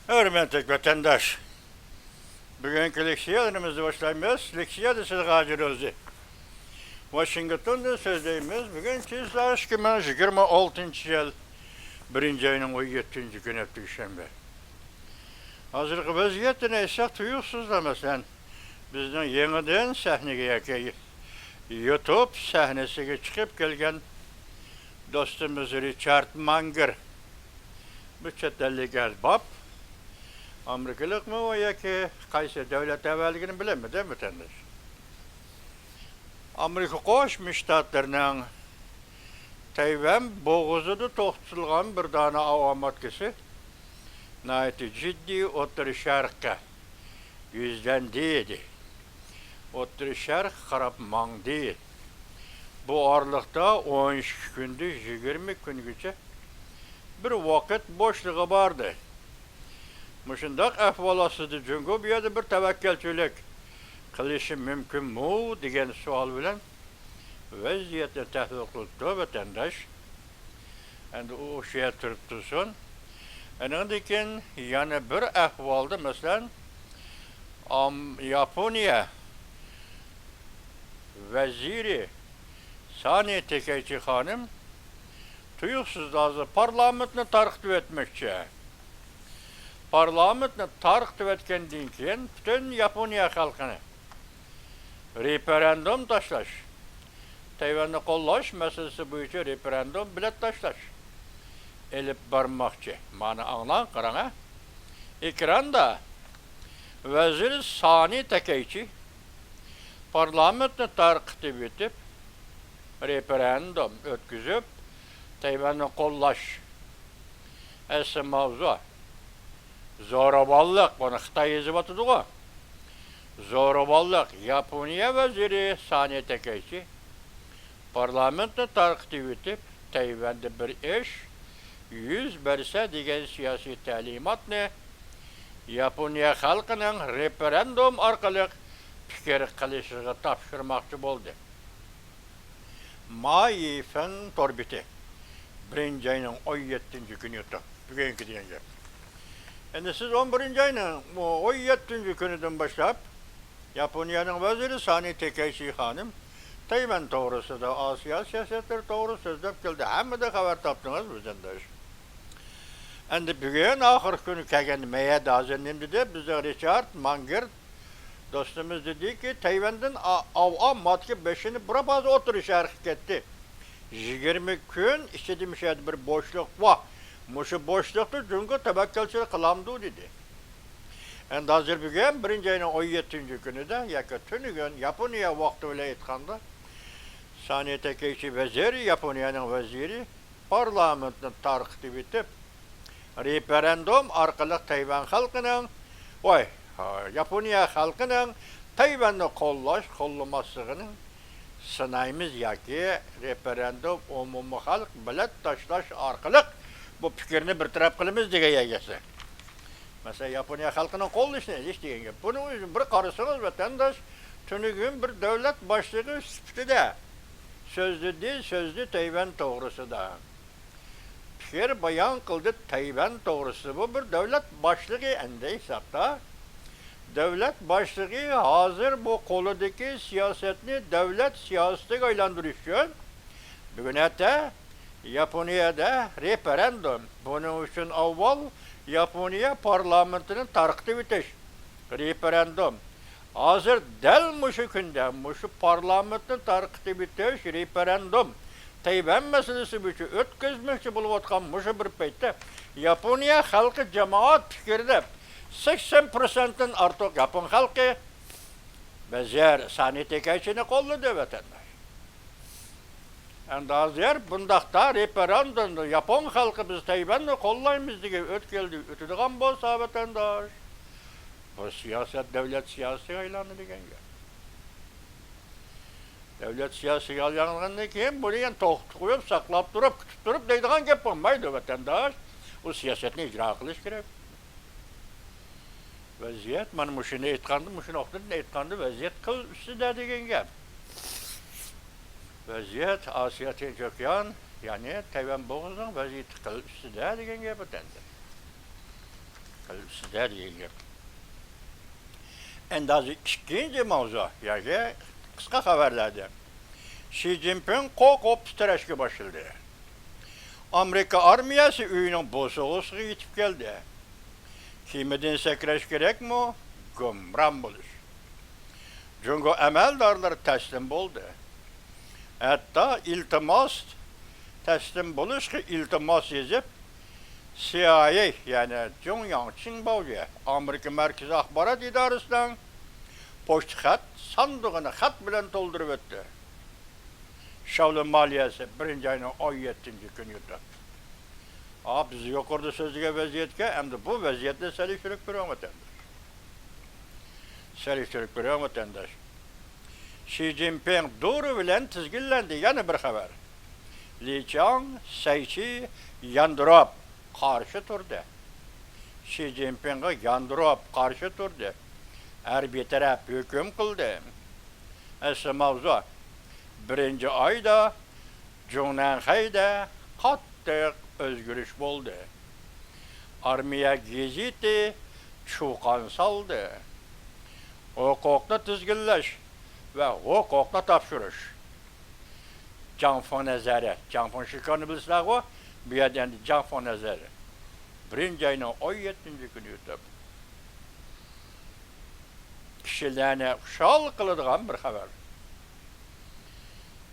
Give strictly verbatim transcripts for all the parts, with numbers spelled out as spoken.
ھۆرمەتلىك ۋەتەنداش، بۈگۈنكى لېكسىيەلىرىمىزنى باشلايمىز. لېكسىيەدە سىزگە ھاجىر روزى. ۋاشىنگتوندىن سۆزلەيمىز. بۈگۈن چىسلا ئىككى مىڭ يىگىرمە ئالتىنچى يىل بىرىنچى ئاينىڭ ئون يەتتىنچى كۈنى، دۈشەنبە. ھازىرقى ۋەزىيەتنى ئېيتساق، تۇيۇقسىزلا، مەسىلەن، بىزنىڭ يېڭىدىن سەھنىگە ياكى يۇتۇب سەھنىسىگە چىقىپ كەلگەن دوستىمىز رىچارد مانگېر، بۇ چەت ئەللىك ئەرباب، ئامېرىكىلىقمۇ ياكى قايسى دۆلەت ئەۋەلىكىنى بىلەلمىدىم، ۋەتەنداش. ئامېرىكا قوشما شتاتلىرىنىڭ تەيۋەن بوغۇزىدا توختىتىلغان بىر دانە ھاۋا ماتكىسى ناھايىتى جىددىي ئوتتۇرا شەرققە يۈزلەندى، دېدى. ئوتتۇرا شەرققە قاراپ ماڭدى. بۇ ئارىلىقتا ئون ئىككى كۈندىن يىگىرمە كۈنگىچە بىر ۋاقىت بوشلۇقى باردى. مۇشۇنداق ئەھۋال ئاستىدا جۇڭگو بۇ يەردە بىر تەۋەككۈلچىلىك قىلىشى مۇمكىنمۇ دېگەن سوئال بىلەن ۋەزىيەتنى تەھلىل قىلىپتۇ، ۋەتەنداش. ئەمدى ئۇ شۇ يەردە تۇرۇپ تۇرسۇن. ئېنىڭدىن كېيىن يەنە بىر ئەھۋالدا، مەسىلەن، ئام-، ياپونىيە ۋەزىرى سانى تېكەيچى خانىم تۇيۇقسىز ھازىر پارلامېنتنى تارقىتىۋەتمەكچى. پارلامېنتنى تارقىتىۋەتكەندىن كېيىن پۈتۈن ياپونىيە خەلقىنى رېفېرېندۇم تاشلاش، تەيۋەننى قوللاش مەسىلىسى بويىچە رېفېرېندۇم بېلەت تاشلاش ئېلىپ بارماقچى. مانا ئاڭلاڭ، قاراڭ ھە. ئېكراندا ۋەزىر سانى تەكەيچى پارلامېنتنى تارقىتىۋېتىپ، رېفېرېندۇم ئۆتكۈزۈپ، تەيۋەننى قوللاش. ئەسلى ماۋزۇ زوراۋانلىق، بۇنى خىتاي يېزىۋاتىدىغۇ. زوراۋانلىق. ياپونىيە ۋەزىرى سانى تەكەيچى پارلامېنتنى تارقىتىۋېتىپ، تەيۋەندە بىر ئىش يۈز بەرسە دېگەن سىياسىي تەلىماتنى ياپونىيە خەلقىنىڭ رېفېرېندۇم ئارقىلىق پىكىر قىلىشىغا تاپشۇرماقچى بولدى. ما يىفېن تور بېتى، بىرىنچى ئاينىڭ ئون يەتتىنچى كۈنى، بۈگۈنكى دېگەن گەپ. ئەمدى سىز ئون بىرىنچى ئاينىڭ ئون يەتتىنچى كۈنىدىن باشلاپ ياپونىيەنىڭ ۋەزىرى سانى تېكەيچى خانىم تەيۋەن توغرىسىدا، ئاسىيا سىياسەتلىرى توغرىسىدا سۆزلەپ كەلدى. ھەممىدىن خەۋەر تاپتىڭىز، ۋەتەنداش. ئەمدى بۈگۈن ئاخىرقى كۈنى كەلگەندە، مەيەدە ھازىر نېمە دېدى؟ بىزنىڭ رىچارد مانگېر دوستىمىز دېدىكى، تەيۋەندىن ئا-، ئاۋا ماتكا بېشىنى بۇراپ ھازىر ئوتتۇرا شەرققە كەتتى. يىگىرمە كۈن ئىچىدە مۇشۇ يەردە بىر بوشلۇق بار. مۇشۇ بوشلۇقتا جۇڭگو تەۋەككۈلچىلىك قىلامدۇ دېدى. ئەمدى ھازىر بۈگۈن بىرىنچى ئاينىڭ ئون يەتتىنچى كۈنىدە ياكى تۈنۈگۈن ياپونىيە ۋاقتى بىلەن ئېيتقاندا، سانى تەكەيچى ۋەزىر، ياپونىيەنىڭ ۋەزىرى پارلامېنتنى تارقىتىۋېتىپ، رېفېرېندۇم ئارقىلىق تەيۋەن خەلقىنىڭ، ۋاي، ياپونىيە خەلقىنىڭ تەيۋەننى قوللاش، قوللىماسلىقىنى سىنايمىز ياكى رېفېرېندۇم، ئومۇمىي خەلق بېلەت تاشلاش ئارقىلىق بۇ پىكىرنى بىر تەرەپ قىلىمىز دېگەن گەپ. مەسىلەن، ياپونىيە خەلقىنىڭ قوللىشىنى ئېلىش دېگەن گەپ. بۇنىڭ ئۆزىنى بىر قارىسىڭىز، ۋەتەنداش، تۈنۈگۈن بىر دۆلەت باشلىقى سۈپىتىدە سۆزلىدى، سۆزلىدى تەيۋەن توغرىسىدا. پىكىر بايان قىلدى تەيۋەن توغرىسىدا. بۇ بىر دۆلەت باشلىقى ئەندى ھېسابتا. دۆلەت باشلىقى ھازىر بۇ قولىدىكى سىياسەتنى دۆلەت سىياسىتىگە ئايلاندۇرۇش ئۈچۈن بۈگۈن ئەتە ياپونىيەدە رېفېرېندۇم. بۇنىڭ ئۈچۈن ئاۋۋال ياپونىيە پارلامېنتىنى تارقىتىۋېتىش. رېفېرېندۇم. ھازىر دەل مۇشۇ كۈندە مۇشۇ پارلامېنتنى تارقىتىۋېتىش، رېفېرېندۇم، تەيۋەن مەسىلىسى بويىچە ئۆتكۈزمەكچى بولۇۋاتقان مۇشۇ بىر پەيتتە ياپونىيە خەلقى جامائەت پىكرىدە سەكسەن پىرسەنتتىن ئارتۇق ياپون خەلقى ۋەزىر سانى تېكەيچىنى قوللىدى، ۋەتەنداش. ئەمدى ھازىر بۇنداقتا رېفېرېندۇمدا ياپون خەلقى بىز تەيۋەننى قوللايمىز دېگەن ئۆتكەلدە ئۆتىدىغان بولسا، ۋەتەنداش، بۇ سىياسەت دۆلەت سىياسىتىگە ئايلاندى دېگەن گەپ. دۆلەت سىياسىتىگە ئايلانغاندىن كېيىن بۇنى يەنە توختىتىپ قويۇپ، ساقلاپ تۇرۇپ، كۈتۈپ تۇرۇپ دەيدىغان گەپ بولمايدۇ، ۋەتەنداش. ئۇ سىياسەتنى ئىجرا قىلىش كېرەك. ۋەزىيەت مانا مۇشۇنى ئېيتقاندا، مۇشۇ نۇقتىدىن ئېيتقاندا، ۋەزىيەت قىل ئۈستىدە دېگەن گەپ. ۋەزىيەت ئاسىيا تىنچ ئوكيان، يەنى تەيۋەن بوغۇزىنىڭ ۋەزىيىتى قىل ئۈستىدە دېگەن گەپ ئەمدى. قىلىپسىز-دە دېگەن گەپ. ئەندازە ئىككىنچى ماۋزۇ ياكى قىسقا خەۋەرلەردە شى جىنپىڭ قورقۇپ تىترەشكە باشلىدى. ئامېرىكا ئارمىيەسى ئۆيىنىڭ بوسۇغىسىغا يېتىپ كەلدى. كېمىدىن سەكرەش كېرەكمۇ؟ گۇمران بولۇش. جۇڭگو ئەمەلدارلىرى تەسلىم بولدى. ھەتتا ئىلتىماس، تەسلىم بولۇشقا ئىلتىماس يېزىپ، سىئايئېي، يەنى جۇڭياڭ چىڭباۋجيې، ئامېرىكا مەركىزىي ئاخبارات ئىدارىسىنىڭ پوچتا خەت ساندۇقىنى خەت بىلەن تولدۇرۇۋەتتى. شاۋلىن مالىيەسى بىرىنچى ئاينىڭ ئون يەتتىنچى كۈنى يوتۇپ. ئا، بىز يۇقىرىدا سۆزلىگەن ۋەزىيەتكە ئەمدى بۇ ۋەزىيەتنى سېلىشتۇرۇپ كۆرۈڭ، ۋەتەنداش. سېلىشتۇرۇپ كۆرۈڭ، ۋەتەنداش. شى جىنپىڭ دورا بىلەن تىزگىنلەندى، يەنە بىر خەۋەر. لى چاڭ، سەي چى ياندۇرۇپ قارشى تۇردى. شى جىنپىڭغا ياندۇرۇپ قارشى تۇردى. ھەربىي تەرەپ ھۆكۈم قىلدى. ئەسلى ماۋزۇ، بىرىنچى ئايدا جۇڭنەنخەيدە قاتتىق ئۆزگىرىش بولدى. ئارمىيە گېزىتى چۇقان سالدى. ھوقۇقنى تىزگىنلەش ۋە ھوقۇقنى تاپشۇرۇش. جاڭ فېڭ نەزەرى، جاڭ فېڭ شىكارنى بىلىسىلەرغۇ؟ بۇ يەردە ئەمدى جاڭ فېڭ نەزەرى. بىرىنچى ئاينىڭ ئون يەتتىنچى كۈنى ئۆتۈپ، كىشىلەرنى خۇشال قىلىدىغان بىر خەۋەر.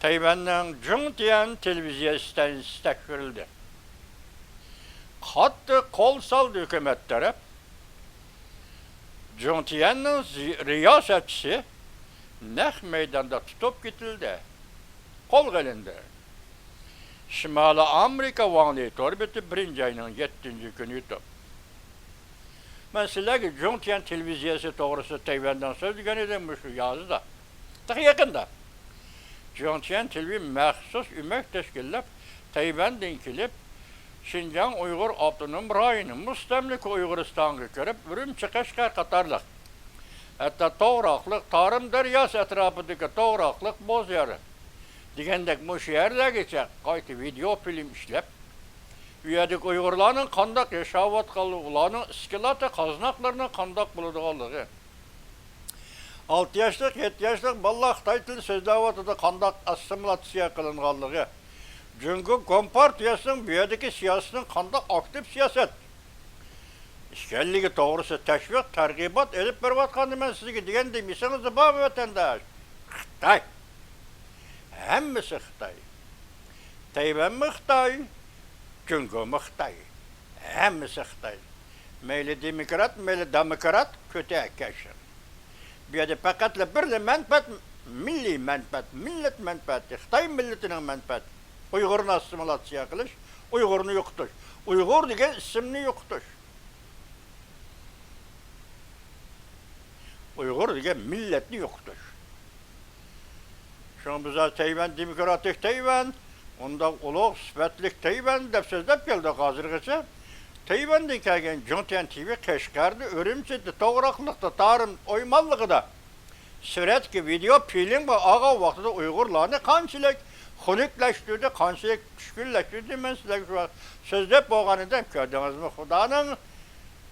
تەيۋەننىڭ جۇڭتيەن تېلېۋىزىيە ئىستانسىسى تەكشۈرۈلدى. قاتتىق قول سالدى ھۆكۈمەت تەرەپ. جۇڭتيەننىڭ زى-، رىياسەتچىسى نەق مەيداندا تۇتۇپ كېتىلدى. قولغا ئېلىندى. شىمالىي ئامېرىكا ۋاڭلى تور بېتى بىرىنچى ئاينىڭ يەتتىنچى كۈنى يوتۇپ. مەن سىلەرگە جۇڭتيەن تېلېۋىزىيەسى توغرىسىدا تەيۋەندىن سۆزلىگەن ئىدىم مۇشۇ يازدا. تېخى يېقىندا. جۇڭتيەن تېلېۋى مەخسۇس ئۆمەك تەشكىللەپ، تەيۋەندىن كېلىپ، شىنجاڭ ئۇيغۇر ئاپتونوم رايونى، مۇستەملىكە ئۇيغۇرىستانغا كىرىپ، ئۈرۈمچى، قەشقەر قاتارلىق، ھەتتا توغراقلىق، تارىم دەرياسى ئەتراپىدىكى توغراقلىق، بوزيەر دېگەندەك مۇشۇ يەرلەرگىچە قايتا ۋىدېئو فىلىم ئىشلەپ، ئۇ يەردىكى ئۇيغۇرلارنىڭ قانداق ياشاۋاتقانلىقى، ئۇلارنىڭ ئىسكىلاتى، قازناقلىرىنىڭ قانداق بولىدىغانلىقى، ئالتە ياشلىق، يەتتە ياشلىق بالىلار خىتاي تىلى سۆزلەۋاتىدۇ، قانداق ئاسسىمىلاتسىيە قىلىنغانلىقى، جۇڭگو كومپارتىيەسىنىڭ بۇ يەردىكى سىياسىتىنىڭ قانداق ئاكتىپ سىياسەت ئىكەنلىكى توغرىسىدا تەشۋىق، تەرغىبات ئېلىپ بېرىۋاتقاننى مەن سىزگە دېگەندىم، ئېسىڭىزدە بارمۇ، ۋەتەنداش؟ خىتاي. ھەممىسى خىتاي. تەيۋەنمۇ خىتاي، جۇڭگومۇ خىتاي. ھەممىسى خىتاي. مەيلى دېموكرات، مەيلى داموكرات، كۆتەكەشىڭ. بۇ يەردە پەقەتلا بىرلا مەنپەئەت، مىللىي مەنپەئەت، مىللەت مەنپەئەتى، خىتاي مىللىتىنىڭ مەنپەئەتى. ئۇيغۇرنى ئاسسىمىلاتسىيە قىلىش، ئۇيغۇرنى يوقىتىش، ئۇيغۇر دېگەن ئىسىمنى يوقىتىش، ئۇيغۇر دېگەن مىللەتنى يوقىتىش. شۇڭا بىز ھازىر تەيۋەن، دېموكراتىك تەيۋەن، ئۇنداق ئۇلۇغ سۈپەتلىك تەيۋەن دەپ سۆزلەپ كەلدۇق ھازىرغىچە. تەيۋەندىن كەلگەن جۇڭتيەن تىۋى قەشقەردە، ئۈرۈمچىدە، توغراقلىقتا، تارىم ئويمانلىقىدا سۈرەتكە ۋىدېئو فىلىمغا ئالغان ۋاقتىدا ئۇيغۇرلارنى قانچىلىك خۇنۈكلەشتۈردى، قانچىلىك چۈشكۈنلەشتۈردى، مەن سىلەرگە شۇ ۋاقىت سۆزلەپ بولغان ئىدىم، كۆردىڭىزمۇ؟ خۇدانىڭ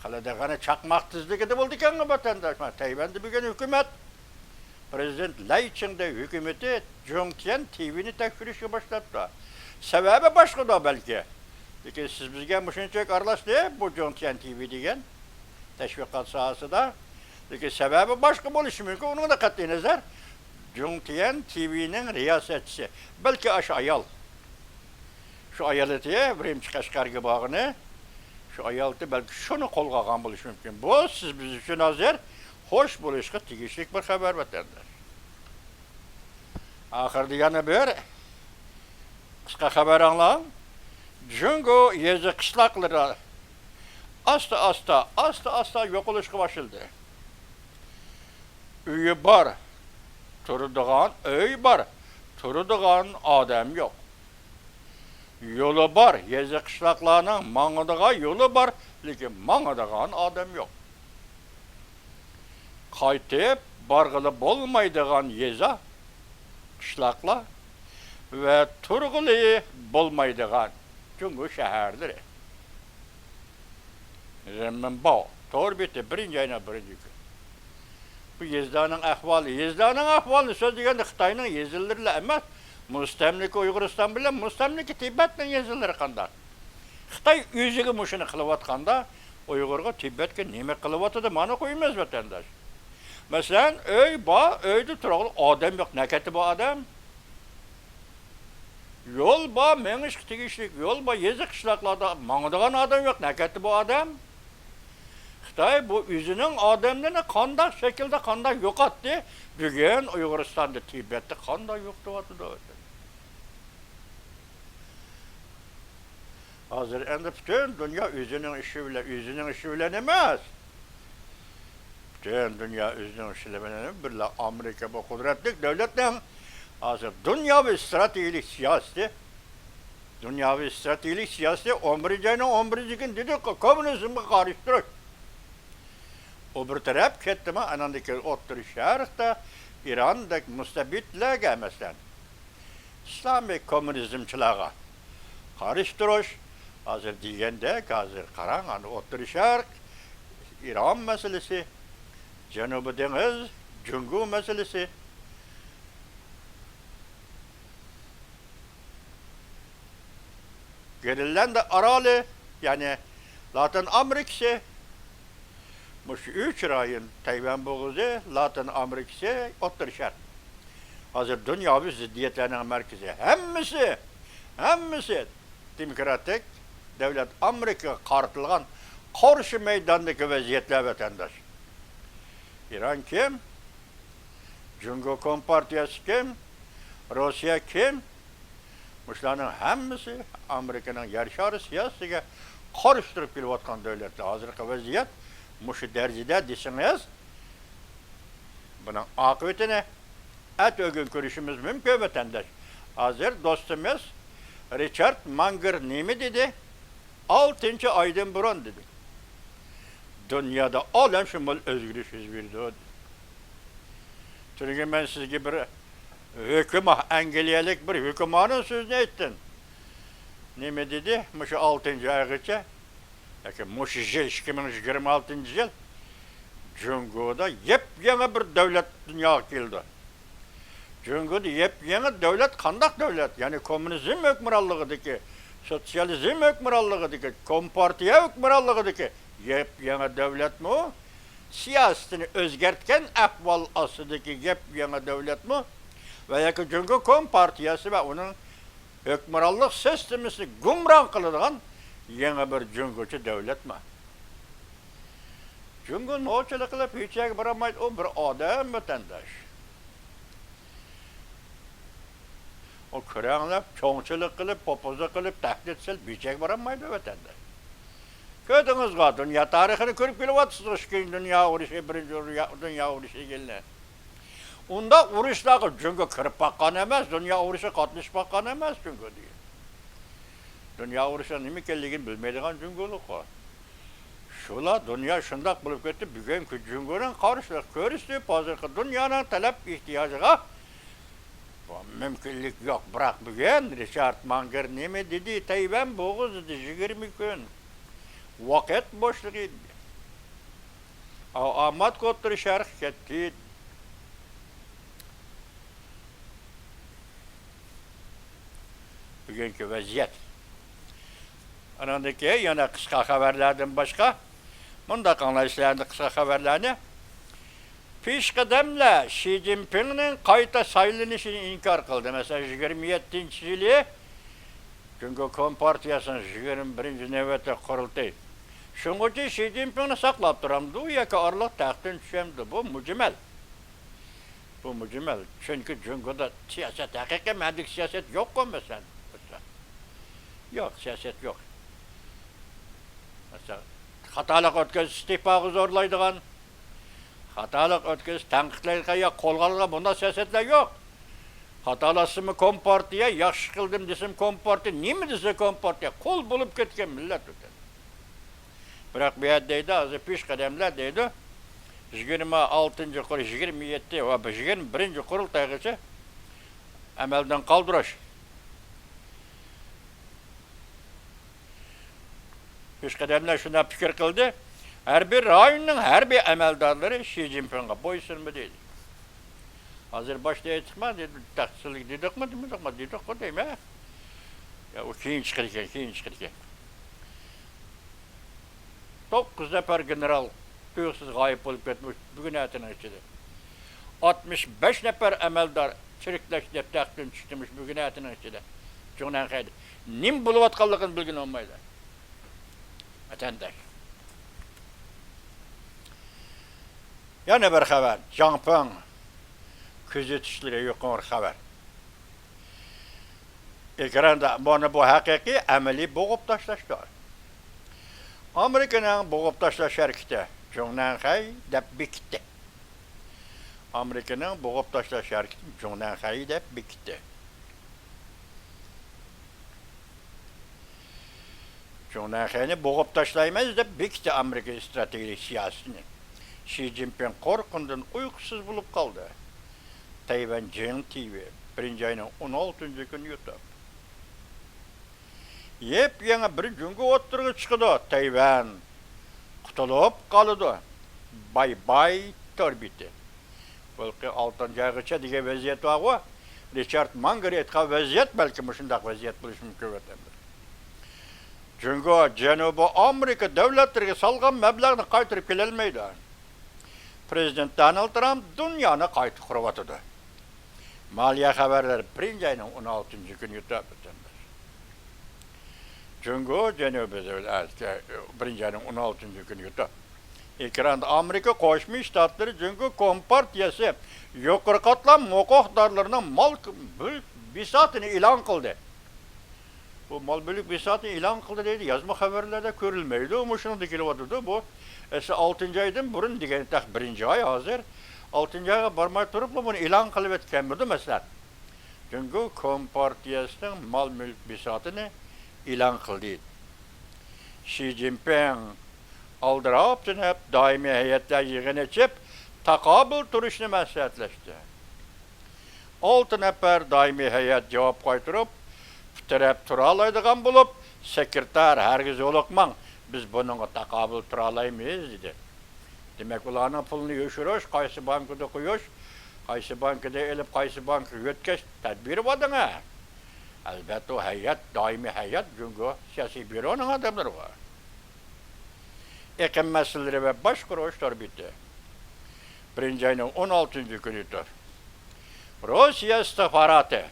قىلىدىغىنى چاقماق تېزلىكىدە بولىدىكەن، ۋەتەنداشلار. تەيۋەندە بۈگۈن ھۆكۈمەت، پىرېزىدېنت لەي چىڭدەي ھۆكۈمىتى جۇڭتيەن تىۋىنى تەكشۈرۈشكە باشلاپتۇ. سەۋەبى باشقىدۇ بەلكى. لېكىن سىز بىزگە مۇشۇنچىلىك ئارىلاشتى، بۇ جۇڭتيەن تىۋى دېگەن تەشۋىقات ساھەسىدە. لېكىن سەۋەبى باشقا بولۇشى مۇمكىن، ئۇنىڭدا قەتئىينەزەر. جۇڭتيەن تىۋىنىڭ رىياسەتچىسى، بەلكى ئاشۇ ئايال. شۇ ئايالىتى بىرىنچى قەشقەرگە بارغىنى، شۇ ئايالىتى بەلكى شۇنى قولغا ئالغان بولۇشى مۇمكىن. بۇ سىز بىز ئۈچۈن ھازىر خوش بولۇشقا تېگىشلىك بىر خەۋەر، ۋەتەنداش. ئاخىرىدا يەنە بىر قىسقا خەۋەر ئاڭلاڭ. جۇڭگو يېزا قىشلاقلىرى ئاستا-ئاستا، ئاستا-ئاستا يوقىلىشقا باشلىدى. ئۆيى بار، تۇرىدىغان ئۆي بار، تۇرىدىغان ئادەم يوق. يولى بار، يېزا قىشلاقلارنىڭ ماڭىدىغان يولى بار، لېكىن ماڭىدىغان ئادەم يوق. قايتىپ بارغىلى بولمايدىغان يېزا، قىشلاقلار ۋە تۇرغىلى بولمايدىغان جۇڭگو شەھەرلىرى. رېنمىنباۋ تور بېتى، بىرىنچى ئاينىڭ بىرىنچى كۈنى. بۇ يېزىلارنىڭ ئەھۋالى، يېزىلارنىڭ ئەھۋالىنى سۆزلىگەندە خىتاينىڭ يېزىلىرىلا ئەمەس، مۇستەملىكە ئۇيغۇرىستان بىلەن مۇستەملىكە تىبەتنىڭ يېزىلىرى قانداق؟ خىتاي ئۆزىگە مۇشۇنى قىلىۋاتقاندا، ئۇيغۇرغا تىبەتكە نېمە قىلىۋاتىدۇ، مانا قويىمىز، ۋەتەنداش. مەسىلەن، ئۆي بار، ئۆيدە تۇرغىلى ئادەم يوق، نەكەتتە بۇ ئادەم؟ يول بار، مېڭىشقا تېگىشلىك يول بار، يېزا قىشلاقلاردا ماڭىدىغان ئادەم يوق، نەكەتتە بۇ ئادەم؟ خىتاي بۇ ئۆزىنىڭ ئادەملىرىنى قانداق شەكىلدە، قانداق يوقاتتى؟ بۈگۈن ئۇيغۇرىستاندا، تىبەتتە قانداق يوقىتىۋاتىدۇ؟ ھازىر ئەمدى پۈتۈن دۇنيا ئۆزىنىڭ ئىشى بىلەن، ئۆزىنىڭ ئىشى بىلەن ئەمەس. پۈتۈن دۇنيا ئۆزىنىڭ ئىشى بىلەن، بىرلا ئامېرىكا بۇ قۇدرەتلىك دۆلەتنىڭ ھازىر دۇنياۋى ئىستراتېگىيەلىك سىياسىتى، دۇنياۋى ئىستراتېگىيەلىك سىياسىتى ئون بىرىنچى ئاينىڭ ئون بىرىنچى كۈنى دېدۇق، كوممۇنىزمغا قارشى تۇرۇش. ئۇ بىر تەرەپ كەتتىمۇ، ئاناندىن كېيىن ئوتتۇرا شەرقتە ئىراندەك مۇستەبىتلەرگە، مەسىلەن، ئىسلامىي كوممۇنىزمچىلارغا قارشى تۇرۇش. ھازىر دېگەندەك، ھازىر قاراڭ، ئەنە ئوتتۇرا شەرق، ئىران مەسىلىسى، جەنۇبىي دېڭىز، جۇڭگو مەسىلىسى، گرېنلاندىيە ئارالى، يەنى لاتىن ئامېرىكىسى، مۇشۇ ئۈچ رايون، تەيۋەن بوغۇزى، لاتىن ئامېرىكىسى، ئوتتۇرا شەرق. ھازىر دۇنياۋى زىددىيەتلەرنىڭ مەركىزى. ھەممىسى، ھەممىسى دېموكراتىك دۆلەت ئامېرىكىغا قارىتىلغان قارشى مەيداندىكى ۋەزىيەتلەر، ۋەتەنداش. ئىران كىم؟ جۇڭگو كومپارتىيەسى كىم؟ روسىيە كىم؟ مۇشۇلارنىڭ ھەممىسى ئامېرىكىنىڭ يەر شارى سىياسىتىگە قارشى تۇرۇپ كېلىۋاتقان دۆلەتلەر. ھازىرقى ۋەزىيەت مۇشۇ دەرىجىدە دېسىڭىز، بۇنىڭ ئاقىۋىتىنى ئەتە-ئۆگۈن كۆرۈشىمىز مۇمكىن، ۋەتەنداش. ھازىر دوستىمىز رىچارد مانگېر نېمە دېدى؟ ئالتىنچى ئايدىن بۇرۇن دېدى، دۇنيادا ئالەمشۇمۇل ئۆزگىرىش يۈز بېرىدۇ، دېدى. تۈنۈگۈن مەن سىزگە بىر ھۆكۈم-، ئەنگلىيەلىك بىر ھۆكۈماننىڭ سۆزىنى ئېيتتىم. نېمە دېدى؟ مۇشۇ ئالتىنچى ئايغىچە ياكى مۇشۇ يىل، ئىككى مىڭ يىگىرمە ئالتىنچى يىل، جۇڭگودا يېپيېڭى بىر دۆلەت دۇنياغا كېلىدۇ. جۇڭگودا يېپيېڭى دۆلەت قانداق دۆلەت؟ يەنى كوممۇنىزم ھۆكۈمرانلىقىدىكى، سوتسىيالىزم ھۆكۈمرانلىقىدىكى، كومپارتىيە ھۆكۈمرانلىقىدىكى يېپيېڭى دۆلەتمۇ؟ سىياسىتىنى ئۆزگەرتكەن ئەھۋال ئاستىدىكى يېپيېڭى دۆلەتمۇ؟ ۋە ياكى جۇڭگو كومپارتىيەسى ۋە ئۇنىڭ ھۆكۈمرانلىق سىستېمىسىنى گۇمران قىلىدىغان يېڭى بىر جۇڭگوچە دۆلەتمۇ؟ جۇڭگو نوچىلىق قىلىپ ھېچ يەرگە بارالمايدۇ. ئۇ بىر ئادەم، ۋەتەنداش. ئۇ كۆرەڭلەپ، چوڭچىلىق قىلىپ، پوپوزلۇق قىلىپ، تەھدىت سېلىپ ھېچ يەرگە بارالمايدۇ، ۋەتەنداش. كۆزىڭىزغا دۇنيا تارىخىنى كۆرۈپ كېلىۋاتىسىزغۇ، ئىككىنچى دۇنيا ئۇرۇشى، بىرىنچى دۇنيا، دۇنيا ئۇرۇشى يىلىنى. ئۇنداق ئۇرۇشلارغا جۇڭگو كىرىپ باققان ئەمەس، دۇنيا ئۇرۇشىغا قاتنىشىپ باققان ئەمەس جۇڭگو دېگەن. دۇنيا ئۇرۇشىنىڭ نېمە ئىكەنلىكىنى بىلمەيدىغان جۇڭگولۇققۇ. شۇلا دۇنيا شۇنداق بولۇپ كەتتى، بۈگۈنكى جۇڭگونىڭ قارشىلىق كۆرسىتىپ، ھازىرقى دۇنيانىڭ تەلەپ ئېھتىياجىغا بۇ مۇمكىنلىك يوق. بىراق بۈگۈن رىچارد مانگېر نېمە دېدى؟ تەيۋەن بوغۇزىدا يىگىرمە كۈن ۋاقىت بوشلۇقى ئىدى. ئاۋ-، ئامات ئوتتۇرا شەرققە كەتتى. بۈگۈنكى ۋەزىيەت. ئانىڭدىن كېيىن يەنە قىسقا خەۋەرلەردىن باشقا مۇنداق ئاڭلايسىلەر ئەمدى قىسقا خەۋەرلەرنى. پېشقەدەملەر شى جىنپىڭنىڭ قايتا سايلىنىشىنى ئىنكار قىلدى. مەسىلەن، يىگىرمە يەتتىنچى يىلى جۇڭگو كومپارتىيەسىنىڭ يىگىرمە بىرىنچى نۆۋەتلىك قۇرۇلتىيى. شۇڭغىچە شى جىنپىڭنى ساقلاپ تۇرامدۇ ياكى ئارىلىق تەختتىن چۈشەمدۇ؟ بۇ مۇجمەل. بۇ مۇجمەل. چۈنكى جۇڭگودا سىياسەت، ھەقىقىي مەنىدىكى سىياسەت يوققۇ، مەسىلەن. يوق، سىياسەت يوق. مەسىلەن، خاتالىق ئۆتكەزسە ئىستېپاغا زورلايدىغان، خاتالىق ئۆتكەزسە تەنقىدلەيدىغان يا قولغا ئالىدىغان بۇنداق سىياسەتلەر يوق. خاتالاشسىمۇ كومپارتىيە، ياخشى قىلدىم دېسىمۇ كومپارتىيە، نېمە دېسە كومپارتىيە، قۇل بولۇپ كەتكەن مىللەت ئۆتەدۇ. بىراق بۇ يەردە دەيدۇ، ھازىر پېشقەدەملەر دەيدۇ، يىگىرمە ئالتىنچى قۇر-، يىگىرمە يەتتە ۋە يىگىرمە بىرىنچى قۇرۇلتايغىچە ئەمەلدىن قالدۇرۇش. پېشقەدەملەر شۇنداق پىكىر قىلدى، ھەر بىر رايوننىڭ ھەربىي ئەمەلدارلىرى شى جىنپىڭغا بويسۇنما دېدى. ھازىر باشتا ئېيتتۇقما، دېدى، تەقسىرلىك دېدۇقمۇ، دېمىدۇقما، دېدۇققۇ دەيمەن. يا، ئۇ كېيىن چىقىدىكەن، كېيىن چىقىدىكەن. توققۇز نەپەر گېنېرال تۇيۇقسىز غايىب بولۇپ كەتمىش بۈگۈن ئەتىنىڭ ئىچىدە. ئاتمىش بەش نەپەر ئەمەلدار چىرىكلەش دەپتەختىن چۈشتىمىش بۈگۈن ئەتىنىڭ ئىچىدە. جۇڭنەنخەيدە نېمە بولۇۋاتقانلىقىنى بىلگىلى بولمايدۇ. ۋەتەنداش. يەنە بىر خەۋەر. جاڭپىڭ كۆزىتىشلىرى يۇقىرى خەۋەر. ئېكراندا مانا بۇ ھەقىقىي ئەمەلىي بوغۇپ تاشلاشتۇر. ئامېرىكىنىڭ بوغۇپ تاشلاش ھەرىكىتى جۇڭنەنخەي دەپ بېكىتتى. ئامېرىكىنىڭ بوغۇپ تاشلاش ھەرىكىتى جۇڭنەنخەي دەپ بېكىتتى. جۇڭنەنخەينى بوغۇپ تاشلايمىز دەپ بېكىتتى ئامېرىكا ئىستراتېگىيەلىك سىياسىتىنى. شى جىنپىڭ قورققىنىدىن ئۇيقۇسىز بولۇپ قالدى. تەيۋەن جېڭ تىۋى، بىرىنچى ئاينىڭ ئون ئالتىنچى كۈنى يۇتۇپ. يېپيېڭى بىر جۇڭگو ئوتتۇرىغا چىقىدۇ، تەيۋەن قۇتۇلۇپ قالىدۇ. باي باي تور بېتى. بۇلقى ئالتىنچى ئايغىچە دېگەن ۋەزىيەت بارغۇ. رىچارد مانگېر ئېيتقان ۋەزىيەت، بەلكىم مۇشۇنداق ۋەزىيەت بولۇشى مۇمكىن، ۋەتەنداش. جۇڭگو جەنۇبىي ئامېرىكا دۆلەتلىرىگە سالغان مەبلەغنى قايتۇرۇپ كېلەلمەيدۇ. پىرېزىدېنت دونالد ترامپ دۇنيانى قايتا قۇرۇۋاتىدۇ. مالىيە خەۋەرلىرى بىرىنچى ئاينىڭ ئون ئالتىنچى كۈنى يۇتۇپ، ۋەتەنداش. جۇڭگو جەنۇبىي دۆلەت، بىرىنچى ئاينىڭ ئون ئالتىنچى كۈنى يۇتۇپ. ئېكراندا ئامېرىكا قوشما شتاتلىرى جۇڭگو كومپارتىيەسى يۇقىرى قاتلام ھوقۇقدارلىرىنىڭ مال مۈلك بىساتىنى ئېلان قىلدى. بۇ مال مۈلۈك بىساتىنى ئېلان قىلدى دەيدۇ، يازما خەۋەرلەردە كۆرۈلمەيدۇ، مۇشۇنىڭدا كېلىۋاتىدۇ. بۇ ئەسلى ئالتىنچى ئايدىن بۇرۇن دېگەن، تېخى بىرىنچى ئاي ھازىر. ئالتىنچى ئايغا بارماي تۇرۇپلا بۇنى ئېلان قىلىۋەتكەنمىدۇ، مەسىلەن. جۇڭگو كومپارتىيەسىنىڭ مال مۈلۈك بىساتىنى ئېلان قىلدى. شى جىنپىڭ ئالدىراپ تۈنەپ دائىمىي ھەيئەتلەر يىغىنى ئېچىپ، تاقابىل تۇرۇشنى مەسلىھەتلەشتى. ئالتە نەپەر دائىمىي ھەيئەت جاۋاب قايتۇرۇپ، پۇت تىرەپ تۇرالايدىغان بولۇپ، سېكرېتار، ھەرگىز ھولۇقماڭ، بىز بۇنىڭغا تاقابىل تۇرالايمىز، دېدى. دېمەك، ئۇلارنىڭ پۇلىنى يوشۇرۇش، قايسى بانكىدا قويۇش، قايسى بانكىدا ئېلىپ، قايسى بانكىغا يۆتكەش تەدبىرى باردىڭە. ئەلبەتتە، ئۇ ھەيئەت، دائىمىي ھەيئەت، جۇڭگو سىياسىي بيۇرونىڭ ئادەملىرى بار. ئېقىم مەسىلىلىرى ۋە باشقۇرۇش تور بېتى. بىرىنچى ئاينىڭ ئون ئالتىنچى كۈنى تۇر. روسىيە ئىستىخباراتى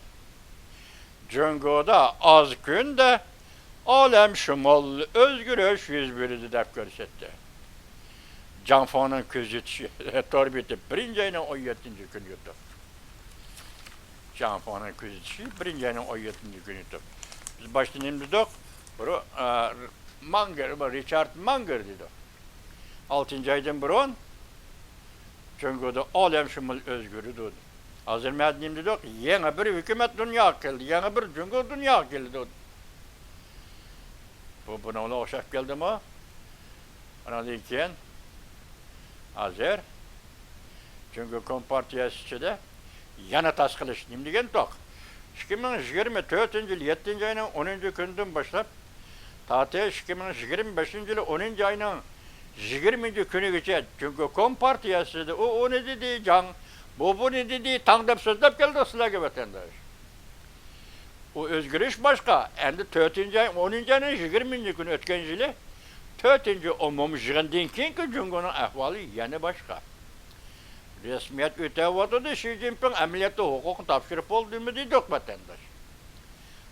جۇڭگودا ئاز كۈندە ئالەمشۇمۇل ئۆزگىرىش يۈز بېرىدۇ دەپ كۆرسەتتى. جاڭفېڭنىڭ كۆزىتىشى تور بېتى بىرىنچى ئاينىڭ ئون يەتتىنچى كۈنى يۇتۇپ. جاڭفېڭنىڭ كۆزىتىشى بىرىنچى ئاينىڭ ئون يەتتىنچى كۈنى يۇتۇپ. بىز باشتا نېمە دېدۇق؟ بۇ، ئا، مانگېر، بۇ رىچارد مانگېر دېدۇق. ئالتىنچى ئايدىن بۇرۇن جۇڭگودا ئالەمشۇمۇل ئۆزگىرىدۇ. ھازىر مەن نېمە دېدۇق؟ يېڭى بىر ھۆكۈمەت دۇنياغا كەلدى، يېڭى بىر جۇڭگو دۇنياغا كەلدى. بۇ بۇنىڭغا ئوخشاپ كەلدىمۇ؟ ئانىڭدىن كېيىن ھازىر جۇڭگو كومپارتىيەسى ئىچىدە يەنە تاس قىلىش نېمە دېگەن توق؟ ئىككى مىڭ يىگىرمە تۆتىنچى يىل يەتتىنچى ئاينىڭ ئونىنچى كۈنىدىن باشلاپ، تارتىش ئىككى مىڭ يىگىرمە بەشىنچى يىل ئونىنچى ئاينىڭ يىگىرمىنچى كۈنىگىچە جۇڭگو كومپارتىيەسىدە ئۇ ئۇنى دېدى، جاڭ، بۇ بۇنى دېدى، تاڭ دەپ سۆزلەپ كەلدۇق سىلەرگە، ۋەتەنداش. ئۇ ئۆزگىرىش باشقا. ئەمدى تۆتىنچى ئاي، ئونىنچى ئاينىڭ يىگىرمىنچى كۈنى ئۆتكەن يىلى تۆتىنچى ئومۇميىغىندىن كېيىنكى جۇڭگونىڭ ئەھۋالى يەنە باشقا. رەسمىيەت ئۆتەۋاتىدۇ، شى جىنپىڭ ئەمەلىيەتتە ھوقۇقنى تاپشۇرۇپ بولدىمۇ دېدۇق، ۋەتەنداش.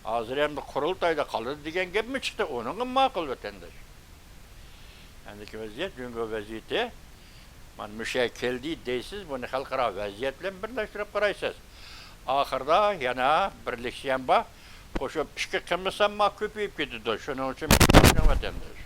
ھازىر ئەمدى قۇرۇلتايدا قالىدۇ دېگەن گەپمۇ چىقتى، ئۇنىڭغا ماقۇل، ۋەتەنداش. ئەمدىكى ۋەزىيەت، جۇڭگو ۋەزىيىتى مانا مۇشۇ يەرگە كەلدى دەيسىز، بۇنى خەلقئارا ۋەزىيەت بىلەن بىرلەشتۈرۈپ قارايسىز. ئاخىرىدا يەنە بىرلىكسى ھەم بار، قوشۇپ ئىككى قىلمىسامما كۆپىيىپ كېتىدۇ. شۇنىڭ ئۈچۈن ۋەتەنداش،